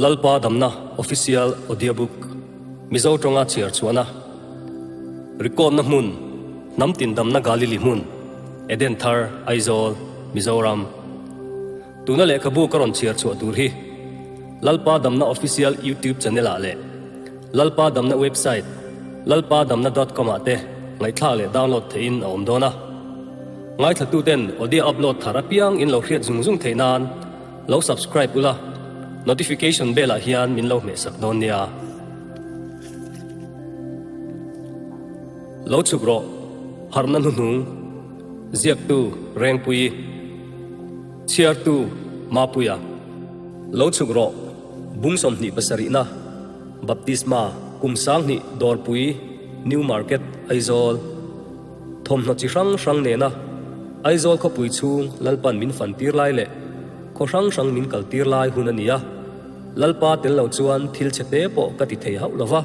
Lalpa Damna Official Audiobook Mizo tawnga chhiar chhuahna Record na hmun Hnam tin damna Galili hmun Eden Thar Aizawl Mizoram Tuna lehkhabu ka rawn chhiar chhuah tur hi Lalpa Damna Official YouTube channel ah leh Lalpa Damna website lalpadamna dot com ah te ngaihthlak leh download theihin a awm dawn a. Ngaithlatuten audio upload thar apiang in lo hriat zung zung theih nan lo subscribe ula, notification bell ah hian min lo hmehsak dawn nia. Lo chhuk rawh, harhna hnuhnung, ziaktu Rengpuii, chhiartu Mapuia. Lo chhuk rawh, bung 27 na. Baptisma, Kum 2000, Dawrpui, New Market, Aizawl. Thawmhnaw chi hrang hrang nena Aizawl khawpui chhung Lalpan min fan tir lai leh khaw hrang hrang min kal tir lai hun a ni a. Lalpa tel lo chuan thil chhe te pawh ka ti thei hauh lo va.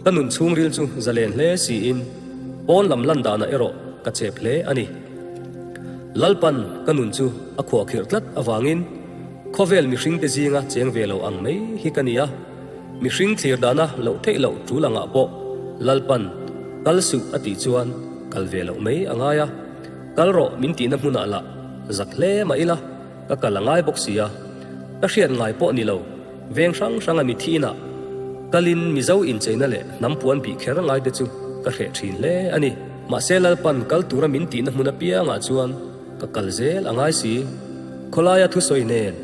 Ka nun chhungril chu zalen hle siin pawn lam lan danah erawh ka chep hle a ni. Lalpan ka nun chu a khuahkhirh tlat avangin Khawvel mihringte zinga cheng ve lo ang mai hi ka ni a, mihring thlir dana loh theih loh tul angah pawh Lalpan kal suh a tih chuan kal ve loh mai a ngai a, kal rawh min tihna hmunah lah zak hle mah ila ka kal a ngai bawk si a, ka hriat ngai pawh ni lo veng hrang hranga mi thiinah kalin Mizo incheina leh hnam puan bih kher ngai te chu ka hreh thin hle a ni. Mahse Lalpan kal tura min tihna hmun apiangah chuan Ka kal zel a ngai si. Khawlaia thusawi nen,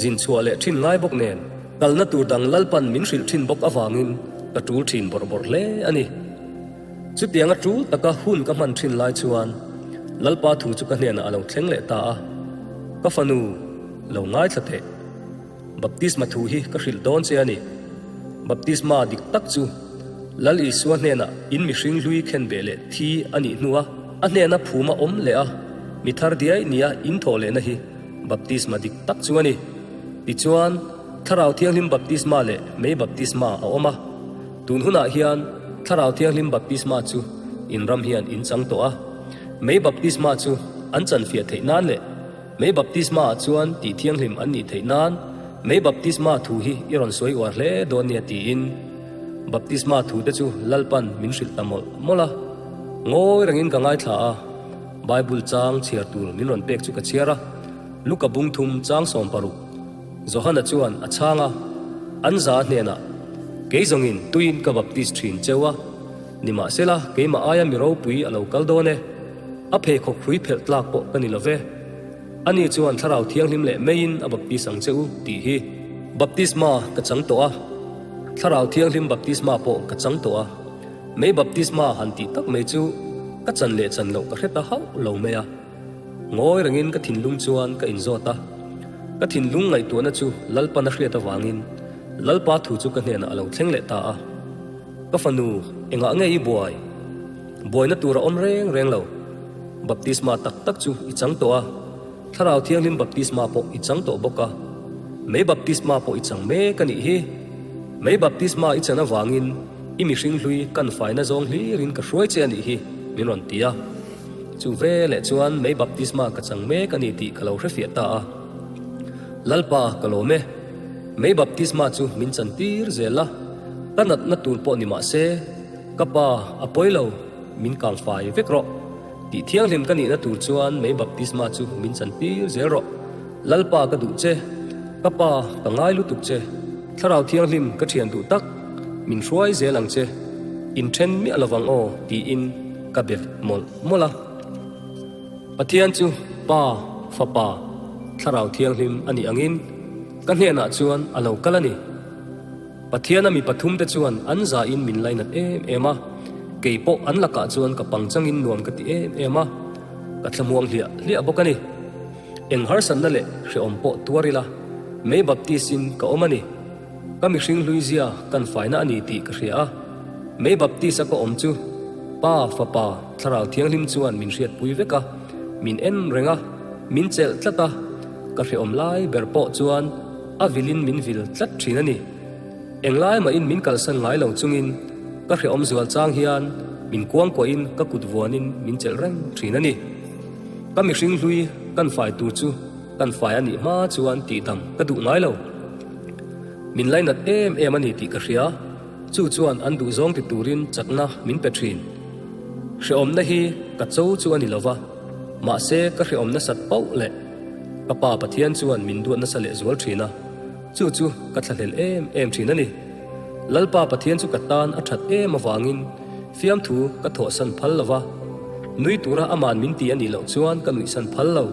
zin chhuah leh thin ngai bawk nen, kalna tur dang Lalpan min hrilh thin bawk avangin ka tul thin bawrh bawrh hle a ni. Chutianga tul taka hun ka hman thin lai chuan Lalpa thu chu ka hnenah a lo thleng leh ta a, Ka fanu, lo ngaithla teh. Baptisma thu hi ka hrilh dawn che a ni. Baptisma dik tak chu Lal Isua hnenah in mihring hlui khen beh leh thi a nih hnua a hnena phuma awm leh a mi thar diai nia in thawh lehna hi baptisma dik tak chu a ni. Tichuan, Thlarau Thianghlim baptisma leh mei baptisma a awm a. Tun hunah hian Thlarau Thianghlim baptisma chu in ram hian in chang tawh a. Mei baptisma chu an chanfiah theih nan leh Mei baptisma ah chuan tih thianghlim an nih theih nan mei baptisma thu hi i rawn sawi uar hle dawn nia tiin baptisma thu te chu Lalpan min hrilh ta mawlh mawlh a. Ngawi rengin ka ngaithla a, Bible chang chhiar tur min rawn pek chu ka chhiar a, Luka bung thum chang 60 Johana chuan a chhang a, an za hnenah, Kei zawngin tuiin ka baptis thin cheu a, nimahsela keimah aia mi ropui a lo kal dawn e. A pheikhawk hrui phelh tlak pawh ka ni lo ve. Ani chuan Thlarau Thianghlim leh meiin a baptis ang che u tih hi. Baptisma ka chang tawh a, Thlarau Thianghlim baptisma pawh ka chang tawh a. Mei baptisma han tih tak mai chu ka chan leh chan loh ka hre ta hauh lo mai a. Ngawi rengin ka thinlung chuan ka inzawt a. Ka thinlung ngaihtuahna chu Lalpan a hriat avangin Lalpa thu chu ka hnenah a lo thleng leh ta a. Ka fanu, engah nge i buai? Buaina tur a awm reng reng lo. Baptisma tak tak chu i chang tawh a, Thlarau Thianghlim baptisma pawh i chang tawh bawk a. Mei baptisma pawh i chang mek a nih hi. Mei baptisma i chan avangin i mihring hlui kan faina zawng hlirin ka hruai che a nih hi, min rawn ti a. Chu veleh chuan mei baptisma ka chang mek a ni tih ka lo hrefiah ta a. Lalpa, ka lawm e. Mei baptisma chu min chan tir zel a, ka natna tur pawh ni mah se, Ka pa, a pawi lo, min kang fai vek rawh. Tih thianghlim ka nihna tur chuan mei baptisma chu min chan tir zel rawh. Lalpa ka duh che, ka pa ka ngai lutuk che, Thlarau Thianghlim ka thian duh tak, min hruai zel ang che, inthen miah lovang aw tiin ka be mawlh mawlh a. Pathian chu Pa, Fapa, Thlarau Thianghlim a nih angin ka hnenah chuan a lo kal a ni. Pathiana mi pathumte chuan an zain min lainat em em a, kei pawh an lakah chuan ka pangchangin nuam ka ti em em a, ka thlamuang hliah hliah bawk a ni. Eng harsatna leh hrehawm pawh tuar ila, mei baptis-in ka awm a ni. Ka mihring hluizia kan faina a ni tih ka hria a, mei baptis-a ka awm chu Pa, Fapa, Thlarau Thianghlim chuan min hriatpui vek a, min en reng a, min chelh tlat a, ka hrehawm lai ber pawh chuan A vilin min vil tlat thin a ni. Englai mahin min kalsan ngai lo chungin ka hrehawm zual chang hian min kuangkuahin ka kut vuanin min chelh reng thin a ni. Ka mihring hlui kan fai tur chu kan fai a nih hma chuan tihdam ka duh ngai lo. Min lainat em em a ni tih ka hria. Chu chuan an duhzawng ti turin chakna min pe thin. Hrehawmna hi ka cho chu a ni lo va, mahse ka hrehawm nasat pauh leh ka Pa Pathian chuan min duat nasa leh zual thin a, chu chu ka thlahlel em em thin a ni. Lalpa Pathian chu ka tan a that em avangin fiamthu ka thawhsan phal lo va, nui tura aman min ti a nih loh chuan ka nuihsan phal lo.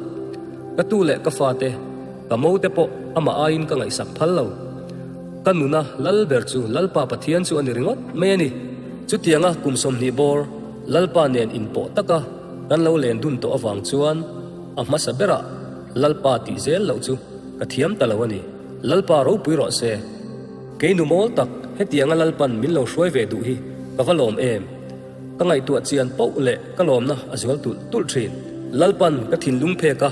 Ka tu leh ka fate, ka mo te pawh amah aiin ka ngaihsak phal lo. Ka nuna lal ber chu Lalpa Pathian chu a ni ringawt mai a ni. Chutianga kum 20 bawr Lalpa nen inpawh taka kan lo len dun tawh avang chuan a hmasa berah Lalpa tih zel loh chu ka thiam ta lo a ni. Lalpa ropui rawh se. Kei nu mawl tak hetianga Lalpan min lo hruai ve duh hi ka va lawm em. Ka ngaihtuah chian poh leh ka lawmna a zual tulh tulh thin. Lalpan ka thinlung phek a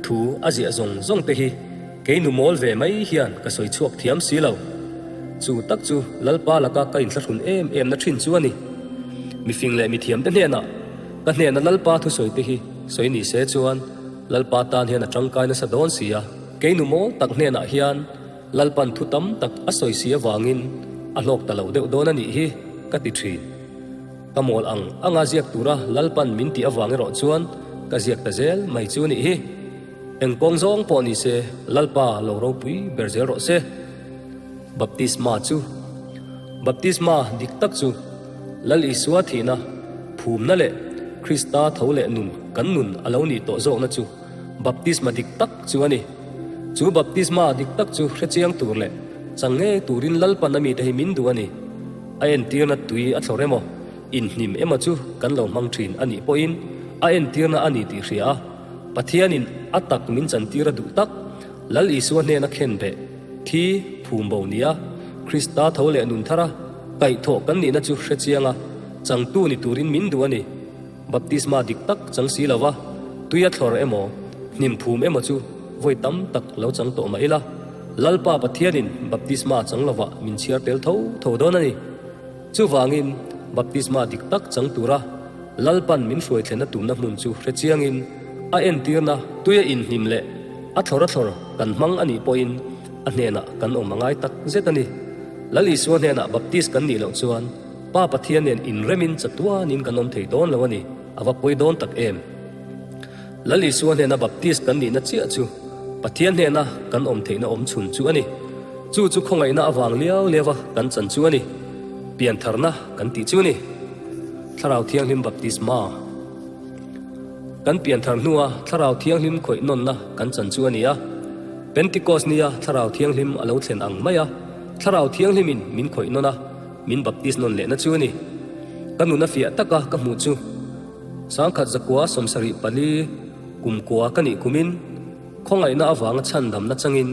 thu a ziah zawng zawng te hi Kei nu mawl ve mai hian ka sawi chhuak thiam si lo. Chu tak chu Lalpa laka ka inthlahrun em em na thin chu a ni. Mifing leh mithiam te hnenah ka hnena Lalpa thusawi te hi sawi ni se chuan Lalpa tan hian a tangkai nasa dawn si a. Kei nu mawl tak hnenah hian Lalpan thu tam tak a sawi si avangin a hlawk ta lo deuh dawn a nih hi ka ti thin. Ka mawl ang anga ziak tura Lalpan min tih avang erawh chuan ka ziak ta zel mai chu a nih hi. Eng kawng zawng pawh ni se, Lalpa lo ropui ber zel rawh se. Baptisma chu Baptisma dik tak chu Lal Isua thihna, phumna leh Krista tho leh nun kan nun a lo nih tawh zawkna chu baptisma dik tak chu a ni. Chu baptisma dik tak chu hrechiang tur leh chang ngei turin Lalpan a mite hi min duh a ni. A entirna tui a thlawr emaw, inhnim emaw chu kan lo hmang thin a nih pawhin a entirna a ni tih hria a. Pathianin a tak min chantir a duh tak, Lal Isua hnena khen beh, thi, phum bo nia, Krista tho leh nun thara kaihthawh kan nihna chu hre chiang a, changtu ni turin min duh a ni. Baptisma dik tak chang si lova, tuia thlawr emaw, hnim phum emaw chu vawi tam tak lo chang tawh mah ila, Lalpa Pathianin baptisma chang lovah min chhiar tel tho tho dawn a ni. Chuvangin, baptisma dik tak chang tura Lalpan min hruai thlenna tumna hmun chu hre chiangin, a entirna tuia inhnim leh a thlawr a thlawr kan hmang a nih pawhin a hnenah kan awm a ngai tak zet a ni. Lal Isua hnenah baptis kan nih loh chuan Pa Pathian nen inremin chatuanin kan awm thei dawn lo a ni, a va pawi dawn tak em! Lal Isua hnena baptis kan nihna chiah chu Pathian hnena kan awm theihna awm chhun chu a ni. Chu chu khawngaihna avang liau liauva kan chan chu a ni. Piantharna kan tih chu a ni. Thlarau Thianghlim Baptisma Kan pianthar hnua Thlarau Thianghlim khawih nawnna kan chan chu a ni a. Pentikos nia Thlarau Thianghlim a lo thlen ang maia Thlarau Thianghlimin min khawih nawn a, min baptis nawn lehna chu a ni. Ka nuna fiah taka ka hmuh chu. 1174 kumkua ka nih kumin khawngaihna avanga chhandamna changin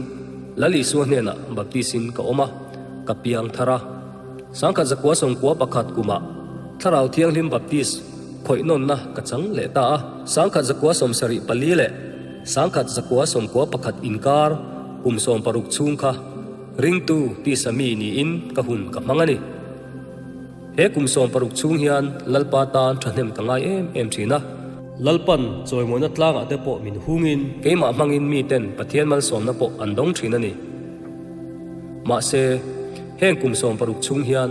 Lal Isua hnenah baptisin ka awm a, ka piang thar a. 1991 kumah Thlarau Thianghlim Baptist khawihnawnna ka chang leh ta a. 1974 leh 1991 inkar kum 60 chhung kha ringtu tisa mi niin ka hun ka hmang a ni. He kum 60 chhung hian Lalpa tan thahnem ka ngai em em thin a. Lalpan chawimawina tlangah te pawh min hungin. Keimah hmangin miten Pathian malsawmna pawh an dawng thin a ni. Mahse, heng kum 60 chhung hian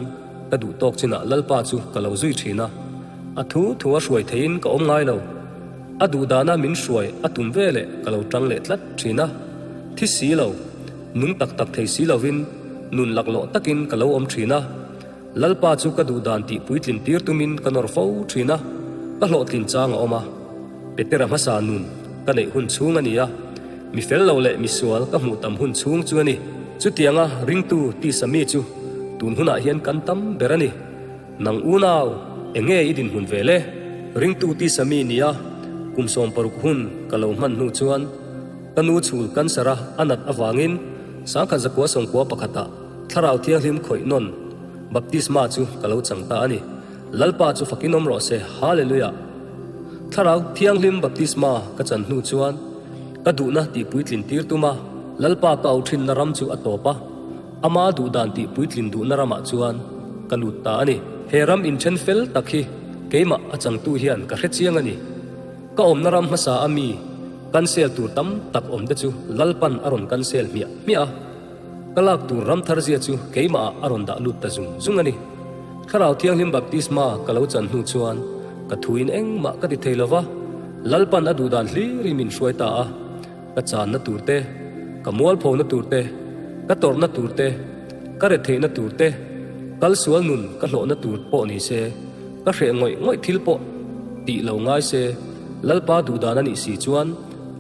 ka duh tawk chinah Lalpa chu ka lo zui thin a. A thu thu a hruai theiin ka awm ngai lo. A duhdana min hruai a tum ve leh ka lo tang leh tlat thin a. Thi si lo, nung tak tak thei si lovin nun laklawh takin ka lo awm thin a. Lalpa chu ka duh dan tih puitlin tir tumin ka nawr fo thin a, ka hlawhtlin chang a awm a. Petera hmasa nun ka neih hun chhung a ni a, mi fel lo leh mi sual ka hmuh tam hun chhung chu a ni. Chutianga ringtu tisa mi chu tun hunah hian kan tam ber a ni. Nang unau, enge i dinhmun ve le? Ringtu tisa mi nia kum 60 hun ka lo hman hnu chuan ka nu chhul cancer a a nat avangin 1991 ah Thlarau Thianghlim khawih nawn baptisma chu ka lo chang ta a ni. Lalpa chu fakin awm rawh se. Hallelujah! Thlarau Thianghlim baptisma ka chan hnu chuan ka duhna tih puitlin tir tum a, Lalpa ka au thinna ram chu a tawp a, ama duh dan tih puitlin duhna ramah chuan ka lut ta a ni. He ram inthen fel tak hi keimah a changtu hian ka hre chiang a ni. Ka awmna ram hmasa a mi cancel tur tam tak awm te chu Lalpan a rawn cancel hmiah hmiah a. Ka lak tur ram thar zia chu keimahah a rawn dah lut ta zung zung a ni. Thlarau Thianghlim baptisma ka lo chan hnu chuan ka thuin engmah ka ti thei lo va, Lalpan a duhdan hlirin min hruai ta a, ka channa tur te, ka mualphona tur te, ka tawrhna tur te, ka retheihna tur te, kalsual nun ka hlawhna tur pawh ni se, ka hreh ngawih ngawih thil pawh tih lo ngai se, Lalpa duhdan a nih si chuan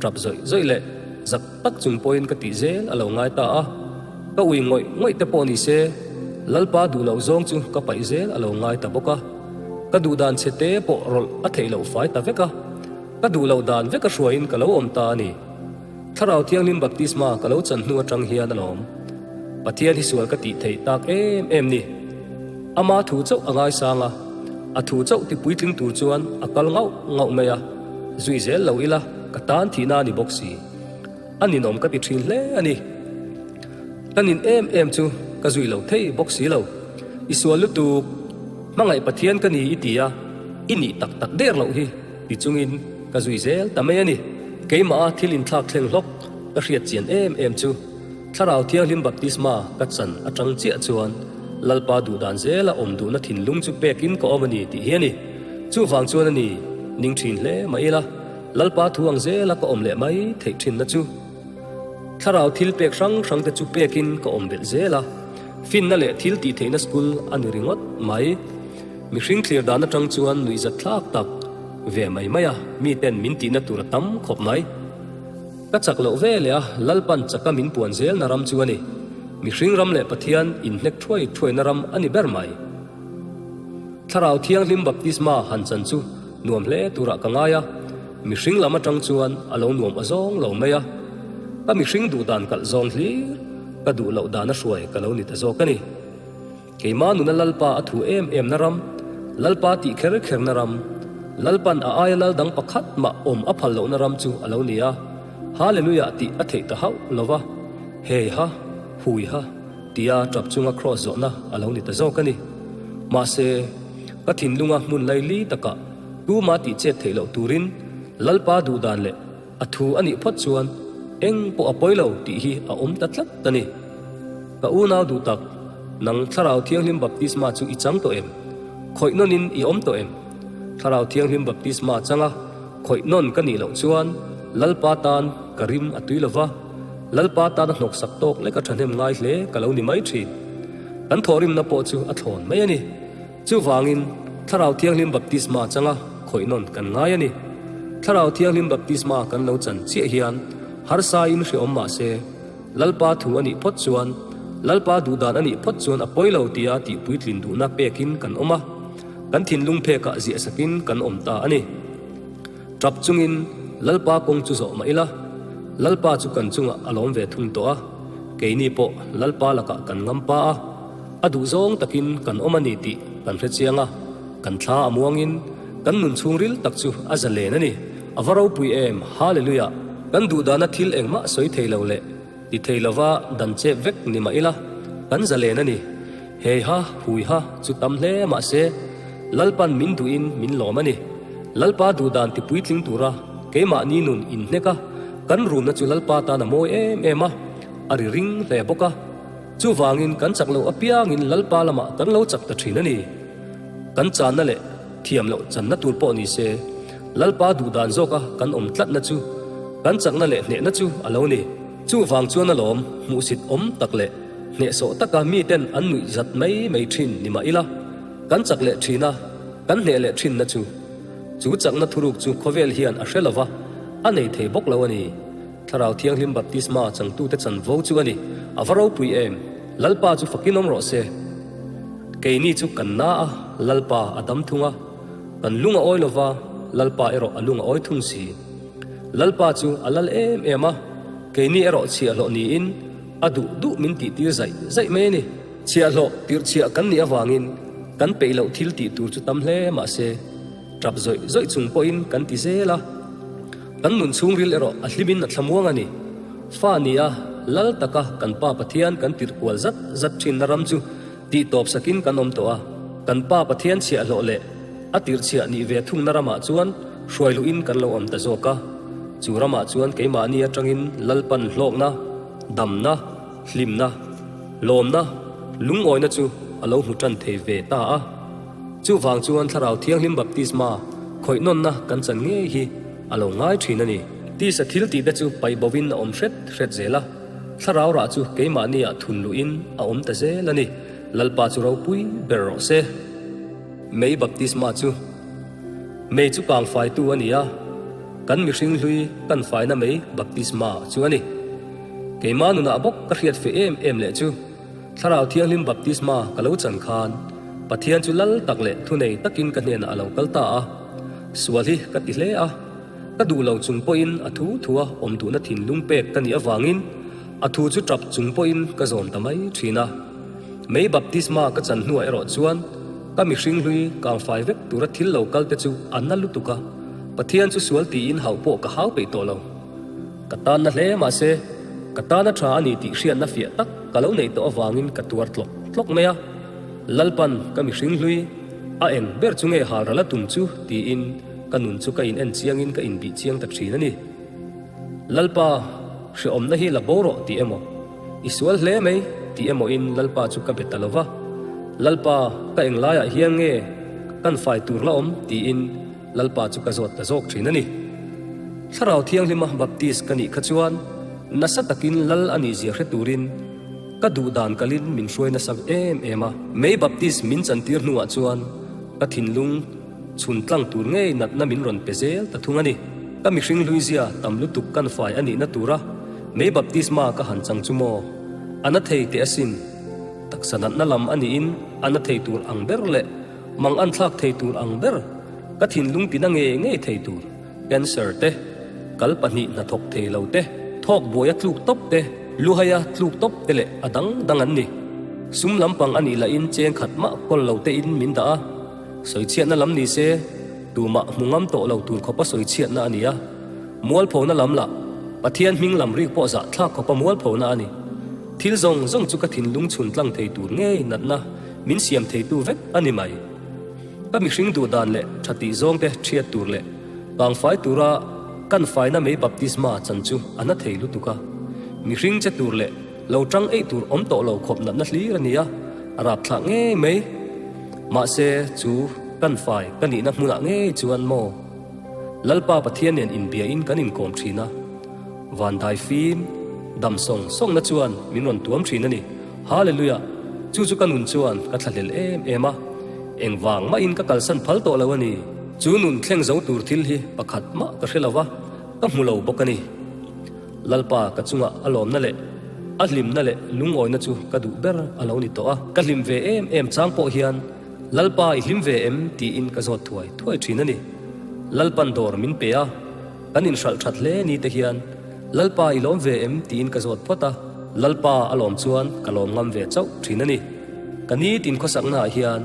tap zawih zawih leh zak tak chung pawhin ka tih zel a lo ngai ta a, ka ui ngawih ngawih te pawh ni se, Lalpa duh loh zawng chu ka paih zel a lo ngai ta bawk a, ka duh dan chhe te pawh rawlh a theih loh fai ta vek a, ka duh loh dan vek a hruaiin ka lo awm ta a ni. Thlarau Thianghlim baptisma ka lo chan hnu atang hian alawm Pathian hi sual ka tih theih tak em em ni. Ama thu chauh a ngaisang a, a thu chauh ti puitling tur chuan a kal ngauh ngauh mai a, zui zel lo ila ka tan thihna a ni bawk si. A ninawm ka ti thin hle a ni. Ka nin em em chu ka zui lo thei bawk si lo. I sual lutuk, hmangaih Pathian ka ni i ti a, i nih tak tak der loh hi ti chungin ka zui zel ta mai a ni. Keimah a thil inthlak thleng hlawk ka hriat chian em em chu Thlarau Thianghlim baptisma ka chan atang chiah chuan Lalpa duhdan zela awm duhna thinlung chu pekin ka awm a ni tih hi a ni. Chuvang chuan a ni, ning thin hle mah ila Lalpa thu ang zela ka awm leh mai theih thinna chu Thlarau thil pek hrang hrang te chu pekin ka awm belh zel a, finna leh thil tih theihna school a ni ringawt mai. Mihring thlir dan atang chuan nuihzat thlak tak ve mai mai a, miten min tihna tur a tam khawp mai. Ka chak loh ve leh a, Lalpan chaka min puan zelna ram chu a ni. Mihring ram leh Pathian inhnek thuai thuaina ram a ni ber mai. Thlarau Thianghlim baptisma han chan chu nuam hle turah ka ngai a, mihring lam atang chuan a lo nuam a zawng lo mai a. Ka mihring duh dan kalh zawng hlir, ka duh loh dana hruai ka lo ni ta zawk a ni. Keimah nuna Lalpa a thu em em na ram, Lalpa tih kher kher na ram, Lalpan a aia lal dang pakhat mah awm a phal lohna ram chu a lo ni a, Hallelujah tih a theih ta hauh lo va, Hei ha, hui ha tia tap chunga kraws zawhna a lo ni ta zawk a ni. Mahse, ka thinlunga hmun laili takah tuma tih chet theih loh turin Lalpa duhdan leh A thu a nih phawt chuan eng pawh a pawi lo tih hi a awm ta tlat a ni. Ka unau duh tak, nang Thlarau Thianghlim baptisma chu i chang tawh em? Khawih nawnin i awm tawh em? Thlarau Thianghlim baptisma changa khawih nawn ka nih loh chuan Lalpa tan ka rim a tui lo va, Lalpa tana hnawksak tawk lek a thahnem ngai hle ka lo ni mai thin. Kan thawhrimna pawh chu a thlawn mai a ni. Chuvangin, Thlarau Thianghlim baptisma changa khawih nawn kan ngai a ni. Thlarau Thianghlim baptisma kan lo chan chiah hian harsain hreawm mah se, Lalpa thu a nih phawt chuan, Lalpa duhdan a nih phawt chuan a pawi lo tia tih puitlin duhna pekin kan awm a, kan thinlung phekah ziahsakin kan awm ta a ni. Tap chungin Lalpa kawng chu zawh mah ila, Lalpa chu kan chungah a lawm ve thung tawh a, keini pawh Lalpa lakah kan ngam pa a, A duhzawng takin kan awm a ni tih kan hre chiang a, kan thla a muangin kan nun chhungril tak chu a zalen a ni. A va ropui em! Hallelujah! Kan duhdana thil engmah sawi thei lo leh ti thei lova dan chep vek ni mah ila, kan zalen a ni. Hei ha, hui ha chu tam hle mah se, Lalpan min duhin min lawm a ni. Lalpa duhdan ti puitling tura keimahni nun inhnek a, kan rumna chu Lalpa tan a mawi em em a, a ri ring hle bawk a. Chuvangin kan chak loh apiangin Lalpa lamah kan lo chak ta thin a ni. Kan channa leh thiam loh channa tur pawh ni se, Lalpa duhdan zawka kan awm tlatna chu kan chakna leh hnehna chu a lo ni. Chuvang chuan alawm hmuhsit awm tak leh hnehsawh taka miten an nuih zat mai mai thin ni mah ila, kan chak leh thin a, kan hneh leh thinna chu. Chu chakna thuruk chu khawvel hian a hre lova, a nei thei bawk lo a ni. Thlarau Thianghlim baptisma changtute chanvo chu a ni. A va ropui em! Lalpa chu fakin awm rawh se. Keini chu kan na a, Lalpa a dam thung a. Kan lung a awi lova, Lalpa erawh a lung a awi thung si. Lalpa chu a lal em em a, keini erawh chhiahhlawh niin a duh duh min tihtir zaih zaih mai a ni. Chhiahhlawh tirhchhiah kan nih avangin kan peih loh thil tih tur chu tam hle mah se, tap zawih zawih chung pawhin kan ti zel a. Kan nun chhungril erawh a hlimin a thlamuang a ni. Fa ni a, lal taka kan Pa Pathian kan tirh kual zat zat thinna ram chu tih tawp sakin kan awm tawh a. Kan Pa Pathian chhiahhlawh leh a tirh chhiah nih ve thungna ramah chuan hruai luhin kan lo awm ta zawk a. Chu ramah chuan keimahni atangin Lalpan hlawkna, damna, hlimna. Lawmna, lungawina chu a lo hmu tan thei ve ta a. Chuvang chuan Thlarau Thianghlim baptisma khawihnawnna kan chan ngei hi a lo ngai thin a ni. Tisa thil tihte chu paih bovin a awm hret hret zel a, Thlarau rah chu keimahniah thun luhin a awm ta zel a ni. Lalpa chu ropui ber rawh se. Mei baptisma chu Mei chu kangfaitu a ni a, kan mihring hlui kan faina mei baptisma chu a ni. Keimah nunah bawk ka hriat fe em em leh chu Thlarau Thianghlim baptisma ka lo chan khan Pathian chu lal tak leh thunei takin ka hnenah a lo kal ta a. Sual hi ka ti hle a, ka duh lo chung pawhin a thu thua awm duhna thinlung pek ka nih avangin a thu chu tap chung pawhin ka zawm ta mai thin a. Mei baptisma ka chan hnuah erawh chuan ka mihring hlui kangfai vek tura thil lo kal te chu a na lutuk a, Pathian chu sual tiin hauh pawh ka hau peih tawh lo. Ka tanna hle mahse, ka tana tha a ni tih hriatna fiah tak ka lo neih tawh avangin ka tuar tlawk tlawk mai a. Lalpan ka mihring hlui a eng ber chu nge hal ral a tum chu tiin ka nun chu ka in en chiangin ka inbih chiang ta thin a ni. Lalpa, hrehawmna hi la bo rawh tih emaw, i sual hle mai tih emawin Lalpa chu ka be ta lo va. Lalpa, ka eng laiah hian nge kan fai tur la awm tiin Lalpa chu ka zawt ta zawk thin a ni. Thlarau Thianghlima Baptist ka nih kha chuan nasa takin Lal a nihzia hre turin ka duh dan kalin min hruai nasa em em a. Mei Baptist min chantir hnuah chuan ka thinlung chhun tlang tur ngei natna min rawn pe zel ta thung a ni. Ka mihring hluizia tam lutuk kan fai a nihna tura Mei Baptisma ka han chang chu maw? A na thei teh asin. Taksa natna lam a niin a na thei tur ang ber leh Mang an thlak thei tur ang ber, ka thinlung tina ngei ngei thei tur, cancer te, kal pahnih hnathawk thei lo te, thawk buaia tluk tawp te, luhaia tluk tawp te leh a dang dang an ni. Sum lampang a nih lahin cheng khat mah kawl lo tein min dah a, sawichhiatna lam ni se, tumah hmu ngam tawh lo tur khawpa sawichhiatna a ni a, mualphona lam lah Pathian hming lam rik pawh zahthlak khawpa mualphona a ni. Thil zawng zawng chu ka thinlung chhun tlang thei tur ngei natna Min siam theitu vek a ni mai. Ka mihring duh dan leh tha tih zawngte thiat tur leh kangfai tura kan faina mei baptisma chan chu a na thei lutuk a. Mihring che tur leh lo tang eih tur awm tawh lo khawp natna hlir a ni a, a rapthlak ngei mai. Mahse chu kan fai ka nihna hmunah ngei chuan maw? Lalpa Pathian nen inbiain kan inkawm thin a. Vandai fim, dam sawng sawngna chuan min rawn tuam thin a ni. Hallelujah! Chu chu ka nun chuan ka thlahlel em em a, engvang mahin ka kalsan phal tawh lo a ni. Chu nun thleng zo tur thil hi pakhat mah ka hre lo va, ka hmu lo bawk a ni. Lalpa ka chungah a lawmna leh a hlimna leh lungawina chu ka duh ber a lo ni tawh a. Ka hlim ve em em chang pawh hian Lalpa i hlim ve em tiin ka zawt thuai thuai thin a ni. Lalpan dawr min pe a. Kan inhralh that hle ni te hian Lalpa i lawm ve em tiin ka zawt phawt a, Lalpa a lawm chuan ka lawm ngam ve chauh thin a ni. Ka nitin khawsaknaah hian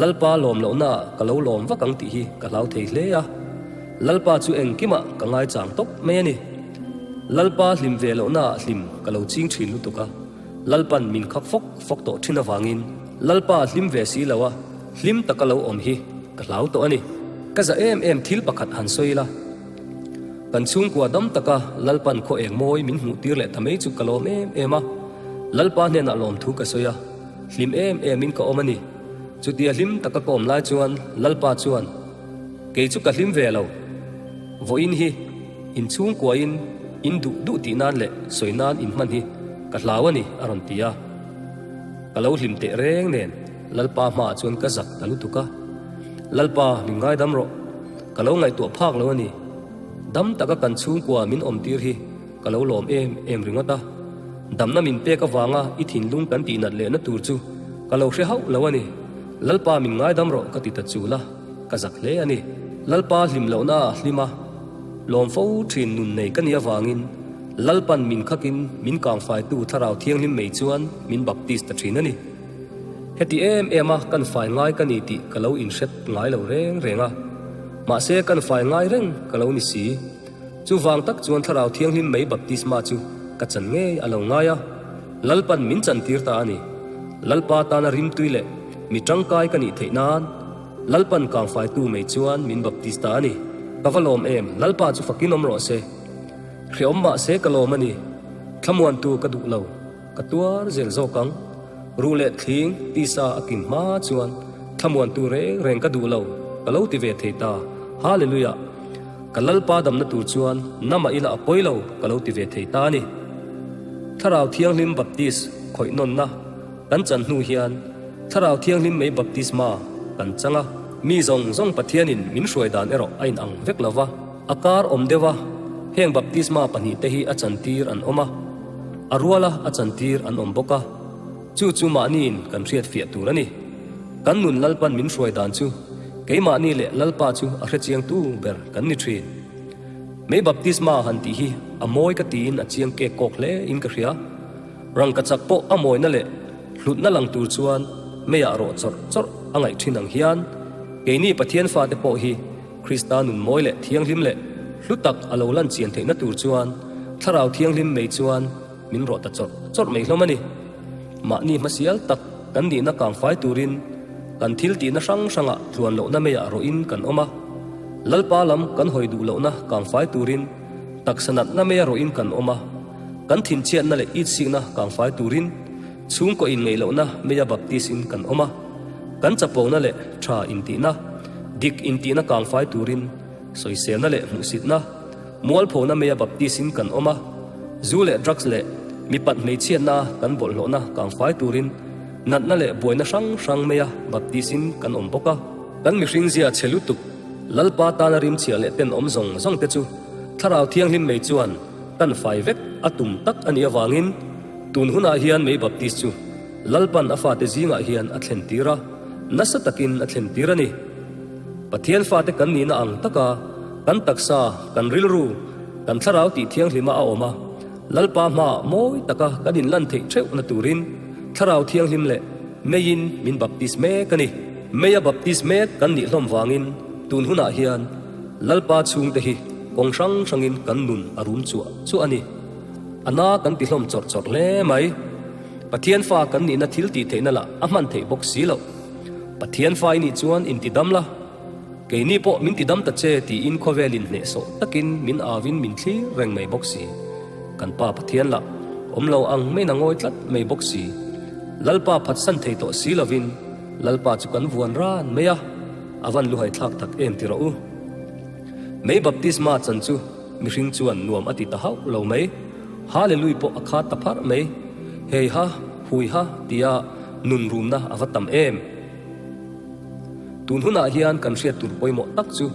Lalpa lawm lohnaah ka lo lawm vak ang tih hi ka hlau thei hle a, Lalpa chu engkimah ka ngaichang tawp mai a ni. Lalpa hlim ve lohnaah hlim ka lo ching thin lutuk a, Lalpan min khak fawk fawk tawh thin avangin Lalpa hlim ve si lo a, hlim taka lo awm hi ka hlau tawh a ni. Ka za em em thil pakhat han sawi ila, kan chhungkua dam taka Lalpan khaw eng mawi min hmuh tir leh ta mai chu ka lawm em em a, Lalpa hnenah lawmthu ka sawi a, hlim em emin ka awm a ni. Chutia hlim taka ka awm lai chuan Lalpa chuan, Kei chu ka hlim ve lo, vawiin hi in chhungkuain in duh duh tih nan leh sawi nan in hman hi ka hlau a ni a rawn ti a. Ka lo hlim teh reng nen Lalpa hmaah chuan ka zak ta lutuk a, Lalpa min ngaidam rawh, ka lo ngaihtuah phak lo a ni. Dam taka kan chhungkua min awmtir hi ka lo lawm em em ringawt a, damna min pek avanga i thinlung kan tihnat lehna tur chu ka lo hre hauh lo a ni. Lalpa min ngaidam rawh ka ti ta chul a, ka zak hle a ni. Lalpa hlim lohna a hlim a, lawm fo thin nun nei ka nih avangin Lalpan min khakin min kangfaitu Thlarau Thianghlim mai chuan min baptist ta thin a ni. Heti em em a kan fai ngai ka ni tih ka lo inhret ngai lo reng reng a, mahse kan fai ngai reng ka lo ni si. Chuvang tak chuan Thlarau Thianghlim mei baptisma chu ka chan ngei a lo ngai a, Lalpan min chantir ta a ni. Lalpa tana rimtui leh mi tangkai ka nih theih nan Lalpan kangfaitu mei chuan min baptista a ni. Ka va lawm em, Lalpa chu fakin awm rawh se. Hreawm mahse ka lawm a ni. Thlamuantu ka duh lo. ka tuar zel zawk ang. Ruh leh thling tisa a kim hma chuan thlamuantu reng reng ka duh lo, ka lo ti ve thei ta. Hallelujah! Ka Lalpa damna tur chuan namah ila a pawi lo, ka lo ti ve thei ta a ni. Thlarau Thianghlim Baptist khawih nawnna kan chan hnu hian Thlarau Thianghlim mei baptisma kan chang a. Mi zawng zawng Pathianin min hruai dan erawh a inang vek lo va. A kar awm deuh a, heng baptisma pahnihte hi a chantir an awm a, a ruala a chantir an awm bawk a, chu chu mahniin kan hriat fiah tur a ni. Kan nun Lalpan min hruai dan chu keimahni leh Lalpa chu a hrechiangtu ber kan ni thin. Mei baptisma han tih hi a mawi ka tiin a chiang kek kawk hle in ka hria. Rangkachak pawh a mawina leh hlutna lang tur chuan meiah rawh chawrh chawrh a ngaih thin ang hian keini Pathian fate pawh hi Krista nun mawi leh thianghlim leh hlu tak a lo lan chian theihna tur chuan Thlarau Thianghlim mei chuan min rawh ta chawrh chawrh mai hlawm a ni. Mahni hmasial tak kan nihna kangfai turin kan thil tihna hrang hrangah tluan lohna meiah rawhin kan awm a. Lalpa lam kan hawi duh lohna kangfai turin taksa natna meia rawhin kan awm a. Kan thinchhiatna leh itsikna kangfai turin chhungkaw inngeih lohna meia baptis-in kan awm a. Kan chapona leh tha intihna, dik intihna kangfai turin sawiselna leh hmuhsitna, mualphona meia baptis-in kan awm a. Zu leh drugs leh mipat hmeichhiatna kan bawlhhlawhna kangfai turin natna leh buaina hrang hrang meia baptis-in kan awm bawk a. Kan mihring zia chhe lutuk Lalpa tana rimchhia leh tenawm zawng zawng te chu Thlarau Thianghlim mei chuan kan fai vek a tum tak a nih avangin tun hunah hian Mei Baptist chu Lalpan a fate zingah hian a thlen tir a, nasa takin a thlen tir a ni. Pathian fate kan nihna ang taka kan taksa, kan rilru, kan thlarau tih thianghlima a awm a, Lalpa hmaah mawi taka kan inlan theih theuhna turin Thlarau Thianghlim leh Meiin min baptist mek a ni. Meia baptist mek kan nih hlawm vangin tun hunah hian Lalpa chhungte hi kawng hrang hrangin kan nun a rum chuah chuah a ni. A na kan ti hlawm chawrh chawrh hle mai. Pathian fa kan nihna thil tih theihna lah a hman theih bawk si loh. Pathian fa i nih chuan inti dam la, keini pawh min ti dam ta che tiin khawvel in hnehsawh takin min avin min thlir reng mai bawk si. Kan Pa Pathian lah awm lo ang maiin a ngawi tlat mai bawk si. Lalpa phatsan thei tawh si lovin Lalpa chu kan vuan ran mai a, a van luhai thlak tak em ti rawh u. Mei baptisma chan chu mihring chuan nuam a ti ta hauh lo mai. Hallelui pawh a khat ta pharh mai. Hei ha, hui ha tia nun rumna a va tam em. Tun hunah hian kan hriat tur pawimawh tak chu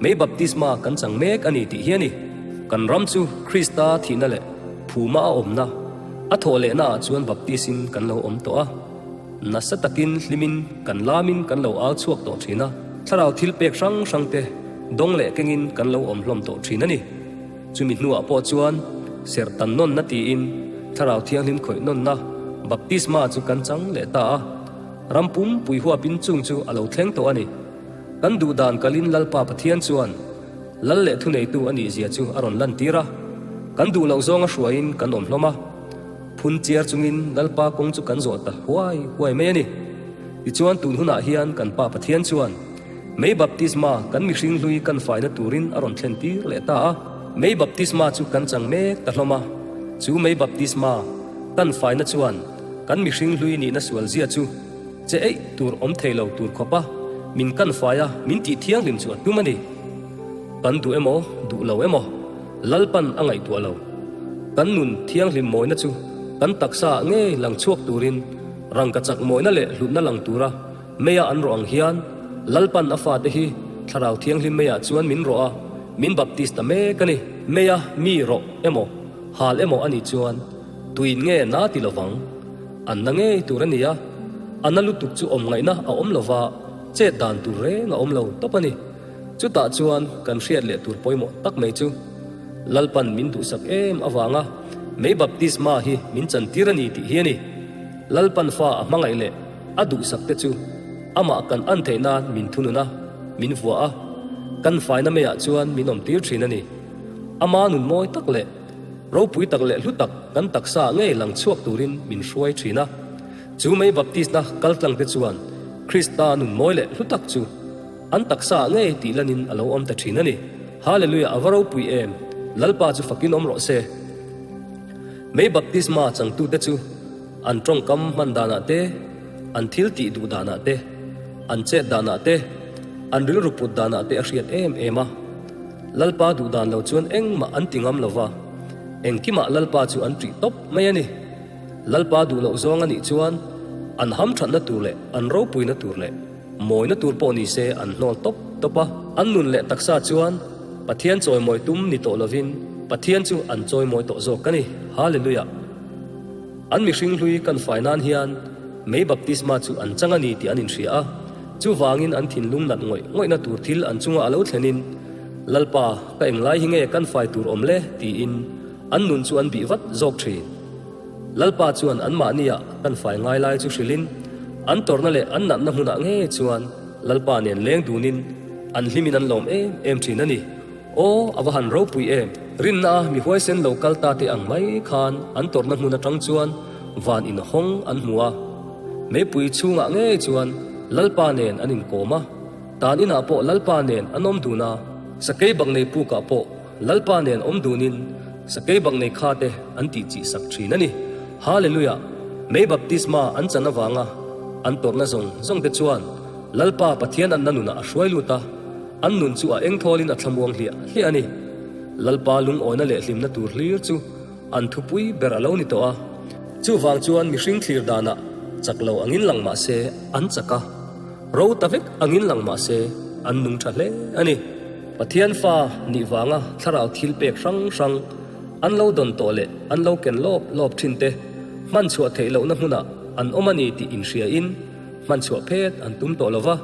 mei baptisma kan chang mek a ni tih hi a ni. Kan ram chu Krista thihna leh phuma a awmna, a thawh lehna ah chuan baptis-in kan lo awm tawh a. Nasa takin hlimin kan lamin kan lo au chhuak tawh thin a, thlarau thil pek hrang hrang te dawng leh kengin kan lo awm hlawm tawh thin a ni. Chumi hnuah pawh chuan serh tan nawnna tiin thlarau thianghlim khawih nawnna baptisma chu kan chang leh ta a, ram pum pui huapin chung chu a lo thleng tawh a ni. Kan duh dan kalin Lalpa Pathian chuan Lal leh thuneitu a nihzia chu a rawn lantir a, kan duh loh zawnga hruaiin kan awm hlawm a. Phun chiar chungin Lalpa kawng chu kan zawh ta huai huai mai a ni. Tichuan tun hunah hian kan Pa Pathian chuan Mei baptisma kan mihring hlui kan faina turin a rawn thlen tir leh ta a. Mei baptisma chu kan chang mek ta hlawm a. Chu mei baptisma kan faina chuan kan mihring hlui nihna sual zia chu che eih tur awm thei lo tur khawpa min kan fai a, min tih thianghlim chu a tum a ni. Kan duh emaw, duh lo emaw, Lalpan a ngaihtuah lo. Kan nun thianghlim mawina chu kan taksa ah ngei lang chhuak turin rangka chak mawina leh hlutna lang tura meia an rawh ang hian Lalpan a fate hi Thlarau Thianghlim meiah chuan min rawh a, min baptist ta mek a ni. Meia mi rawh emaw, hal emaw a nih chuan tuin nge na ti lovang? An na ngei tur a ni a, a na lutuk chu awm ngaihna a awm lova chet dan tur reng a awm lo tawp a ni. Chutah chuan kan hriat leh tur pawimawh tak mai chu Lalpan min duhsak em avanga mei baptisma hi min chantir a ni tih hi a ni. Lalpan fa a hmangaih leh a duhsak te chu amah kan an theih nan min thunun a, min vuah a, kan faina meiah chuan min awmtir thin a ni. Ama nun mawi tak leh ropui tak leh hlu tak kan taksa ngei lang chhuak turin min hruai thin a. Chu mei baptisna kaltlang te chuan Krista nun mawi leh hlu tak chu An taksa ah ngei tih lanin a lo awm ta thin a ni. Hallelujah a va ropui em! Lalpa chu fakin awm rawh se. Mei baptisma changtute chu an tawngkam hman danah te, an thil tih duh danah te, an chet danah te, an rilru put danah te a hriat em em a. Lalpa duh dan lo chuan engmah an ti ngam lo va, engkimah Lalpa chu an ṭih tawp mai a ni. Lalpa duh loh zawng a nih chuan an hamṭhatna tur leh an ropuina tur leh mawina tur pawh ni se an hnawl tawp tawp a. An nun leh taksa chuan Pathian chawimawi tum ni tawh lovin Pathian chu an chawimawi tawh zawk a ni. Hallelujah! An mihring hlui kan fai nan hian mei baptisma chu an chang a ni tih an inhria a, chuvangin an thinlung nat ngawih ngawihna tur thil an chunga a lo thlenin, Lalpa, ka englai hi nge kan fai tur awm le? tiin an nun chu an bih vat zawk thin. Lalpa chuan anmahniah kan fai ngai lai chu hrilhin, an tawrhna leh an natna hmunah ngei chuan Lalpa nen leng dunin an hlimin an lawm em em thin a ni. Aw, a va han ropui em! Rinna a mi huaisen lo kal ta te ang mai khan an tawrhna hmun atang chuan van inhawng an hmu a. Meipui chhungah ngei chuan Lalpa nen an inkawm a, tan inah pawh Lalpa nen an awm dun a, sakei baknei pukah pawh Lalpa nen awm dunin sakei baknei kha te an tih chih sak thin a ni. Hallelujah! Mei baptisma an chan avanga an tawrhna zawng zawng te chuan Lalpa Pathian anna nunah a hruai lut a, an nun chu a engthawlin a thlamuang hliah hliah a ni. Lalpa lungawina leh hlimna tur hlir chu an thupui ber a lo ni tawh a. Chuvang chuan mihring thlir danah chak lo angin lang mah se an chak a, ro ta vek angin lang mah se an nung tha hle a ni. Pathian fa nih vanga thlarau thil pek hrang hrang an lo dawn tawh leh an lo ken lawp lawp thin te hman chhuah theih lohna hmunah an awm a ni tih inhriain hman chhuah phet an tum tawh lo va.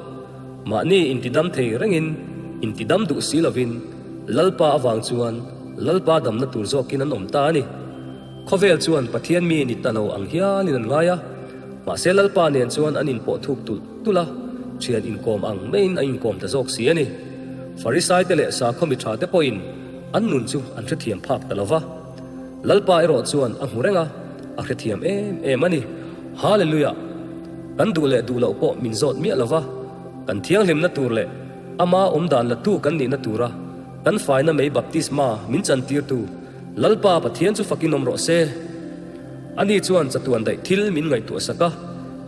Mahni intidam thei rengin intidam duh si lovin Lalpa avang chuan Lalpa damna tur zawkin an awm ta a ni. Khawvel chuan Pathian mi ni ta lo ang hialin an ngai a, mahse Lalpa nen chuan an inpawh thuk tulh tulh a, thian inkawm ang maiin a inkawm ta zawk si a ni. Farisaite leh sakhaw mi thate pawhin an nun chu an hrethiam phak ta lo va. Lalpa erawh chuan a hmu reng a, a hrethiam em em a ni. Hallelujah! Kan duh leh duh loh pawh min zawt miah lo va, kan thianghlimna tur leh ama awmdan latu kan nihna tura kan faina mei baptisma min chantirtu Lalpa Pathian chu fakin awm rawh se. Ani chuan chatuan daih thil min ngaihtuah sak a,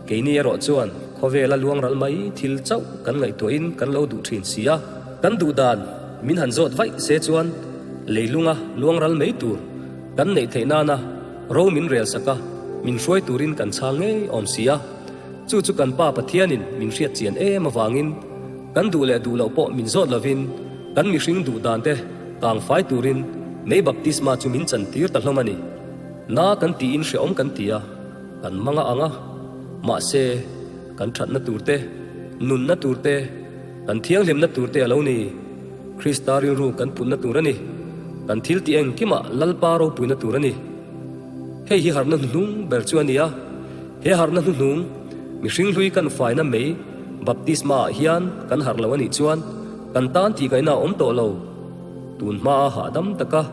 keini erawh chuan khawvela luangral mai thil chauh kan ngaihtuahin kan lo duh thin si a. Kan duh dan min han zawt vaih se chuan leilunga luangral mai tur kan neih theih nana ro min rel sak a, min hruai turin kan chhang ngei awm si a. Chu chu kan Pa Pathianin min hriat chian em avangin kan duh leh duh loh pawh min zawt lovin kan mihring duh dan te kang fai turin mei baptisma chu min chantir ta hlawm a ni. Na kan tiin hrehawm kan ti a, kan mang a ang a, mahse kan thatna tur te, nunna tur te, kan thianghlimna tur te a lo ni. Krista rilru kan putna tur a ni. Kan thil tih engkimah Lalpa ropuina tur a ni. Hei hi harhna hnuhnung ber chu a ni a. He harhna hnuhnung, mihring hlui kan faina mei baptisma ah hian kan harh lo a nih chuan kan tan tih ngaihna a awm tawh lo. Tun hmaa hahdam taka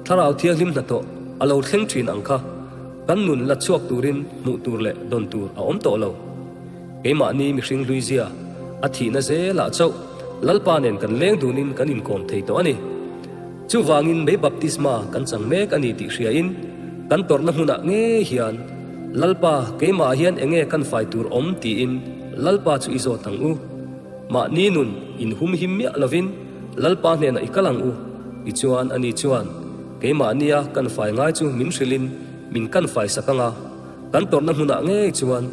Thlarau Thianghlim hnathawh a lo thleng thin ang kha kan nun la chhuak turin hmuh tur leh dawn tur a awm tawh lo. Keimahni mihring hlui zia a thihna zelah chauh Lalpa nen kan leng dunin kan inkawm thei tawh a ni. Chuvangin mei baptisma kan chang mek a ni tih hriain kan tawrhna hmunah ngei hian Lalpa keimahah hian enge kan fai tur awm tiin Lalpa chu i zawt ang u. Mahni nun inhumhim miah lovin Lalpa hnenah i kal ang u. Tichuan ani chuan keimahnia kan fai ngai chu min hrilhin min kan fai sak ang a, kan tawrhna hmunah ngei chuan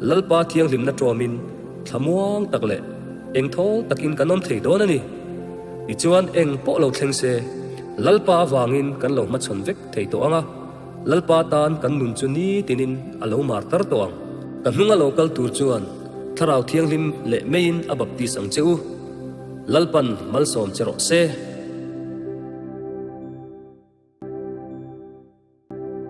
Lalpa thianghlimna tawmin thlamuang tak leh engthawl takin kan awm thei dawn a ni. Tichuan eng pawh lo thleng se, Lalpa avangin kan lo hmachhawn vek thei tawh ang a, Lalpa tan kan nun chu nitinin a lo mar tar tawh ang. Ka hnunga lo kal tur chuan Thlarau Thianghlim leh meiin a baptis ang che u. Lalpan malsawm che rawh se.